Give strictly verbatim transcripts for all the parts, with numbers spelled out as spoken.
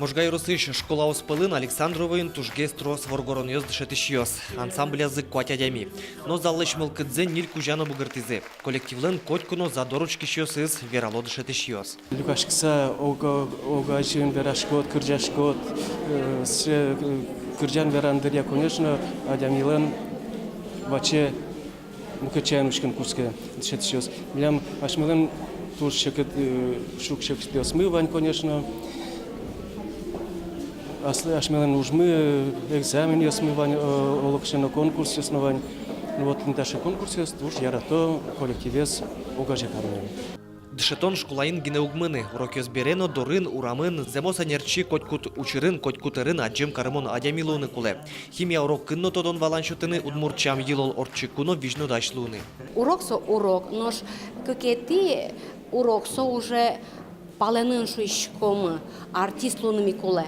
Можга ёросысь школаос пӧлын Александровоын тужгес трос воргоронъёс, дышетӥсьёс. Ансамблязы куать адями. Но заллэсь мылкыдзэ ньыль кузя но бугыртӥзы. Коллективлэн котьку но задор учкисьёсыз, верало дышетӥсьёс. Люкаськыса ог-, огазьын вераськод, кырӟаськод, э, сыӵе, э, кырӟан-веран дыръя, конечно, адямилэн ваче мукет сямен учкыны кутске дышетӥсьёс. Милям асьмелэн туж секыт, э, шуг-секытъёсмы вань, конечно. Аслы асьмелэн ужмы, э, экзаменъёсмы вань, э, олокыӵе но конкурсъёс но вань. Ну вот, тӥни таӵе конкурсъёс туж ярато коллективез огазе карыны. Дышетон школаын гинэ уг мыны. Урокъёс бере но дорын, урамын, зэмос ӧнерчи котькуд учырын, котькуд ӧрын адӟем карымон адями луыны кулэ. Химия урокын но тодон-валан сётыны, удмурт сям-йылол ортчыку но визьнодась луыны. Урок со урок, нош кыкетӥ урок со уже палэнын, шуиськомы, артист луыны ми кулэ.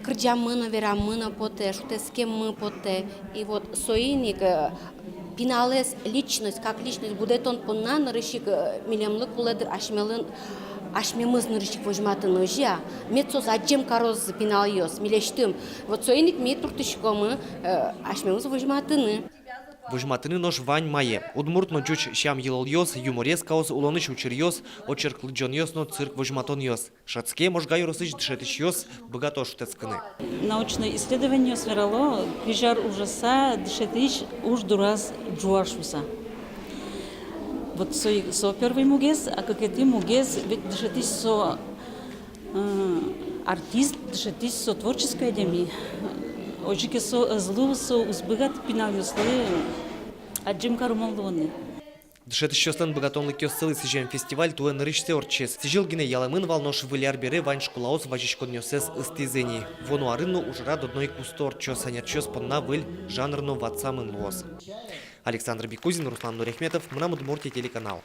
Кырӟаммы но, вераммы но потэ, шутэтскеммы потэ. И вот соин ик, э, пиналэз личность, как личность будэтон понна нырысь ик, э, милемлы кулэ, дыр, асьмелэн, асьмемыз нырысь ик возьматыны, озьы-а? Мед соос адӟем карозы, пиналъёс, милесьтым. Вот соин ик ми туртӥськомы, э, асьмемыз возьматыны. Возьматыны нош вань мае. Удмурт но ӟуч сям-йылолъёс, юморескаос, улонысь учыръёс, очерк лыдӟонъёс но цирк возьматонъёс. Шӧдске Можга ёросысь дышетӥсьёс быгато шутэтскыны. Научной исследованиос верало, кызь ар ужаса дышетӥсь уж дураз ӝуа шуыса. Вот со, со первый мугез, а кыкетӥ мугез, ведь дышетӥсь со, э, артист, дышетӥсь со творческой адями. Озьы ке со ӧз луы, со уз быгаты пиналъёслы адӟем карымон луыны. Дышетӥсьёслэн быгатонлыкъёссылы сӥзем фестиваль туэ нырысьсэ ортчиз. Сӥзьыл гинэ ялэмын вал, нош Выль ар бере вань школаос вазиськонъёссэс ыстӥзы ини. Вуоно арын но ужрад одно ик усто ортчоз, ӧнерчиос понна выль жанр но ватсамын луоз. Александр Бекузин, Руслан Нуряхметов, «Мынам Удмуртие» телеканал.